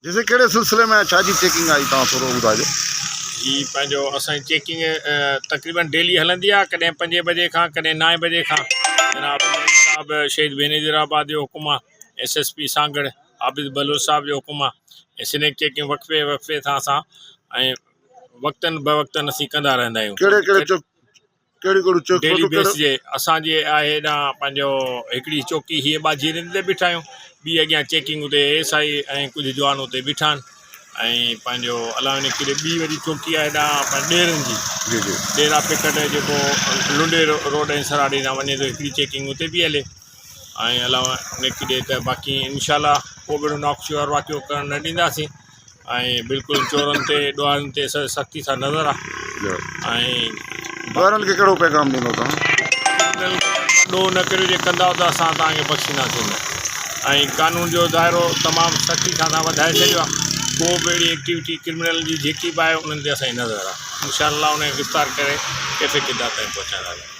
جيسين ڪهڙي سلسلي ۾ ڇا جي چيڪنگ آئي توهان ٿورو ٻڌائجو. هي پنهنجو اسان جي چيڪنگ تقريبن ڊيلي هلندي آهي ڪڏهن پنجين بجي کان ڪڏهن نائين بجي کان جناب صاحب شهيد بينظير آباد جو حڪم آهي S S P Sanghar Abid Baloch صاحب جو حڪم آهي ۽ سنيڪ چيڪنگ وقفي وقفي سان اسان ۽ وقتن بوقتن اسين ڪندا رهندا آهيون ڪهڙي ڪهڙي چوڪ ڪهڙيون ڪهڙيون چيڪ ڊيلي فوٽو بيس ڪهڙو جي اسان جي آهي هيڏانهن پنهنجو هڪڙي چوڪي هيء ٻاجهي رند تي بيٺا آهيون ٻي اڳيان چيڪنگ اتي ايس I ۽ ڪجهه جوان اتي بيٺا آهن ۽ پنهنجو الاء ان ڪهڙي ٻي وري چوڪي آهي هيڏانهن پنهنجي ڏيرن جي جي جي ڏيرا پڪٽ جيڪو لنڊي روڊ ۽ سراڙي ڏانهن وڃي ٿو هڪڙي چيڪنگ اتي پئي هلي ۽ الاء ان ڪهڙي ته باقي انشاء الله ڪو به اهڙو ناخوشگوار واقعو ڪرڻ نه ڏينداسين ۽ بلڪل چورن تي ڏوهارين تي سختي سان نظر آ ۽ ڏوهارين کي ڪهڙو پيغام ڏيندو توهان؟ ڏوهه نه ڪريو جي ڪندؤ ته اسان توهان کي بخشينداسين نه ۽ قانون جو دائرو تمام سختي سان اسان وڌائي ڇڏيو آ ڪو به اهڙي ايڪٽيوٽي ڪرمنل جي جيڪي به آهي انهن تي اسان جي نظر آ انشاء الله انهن کي گرفتار ڪري ڪيفي ڪردار تائين پهچائينداسين.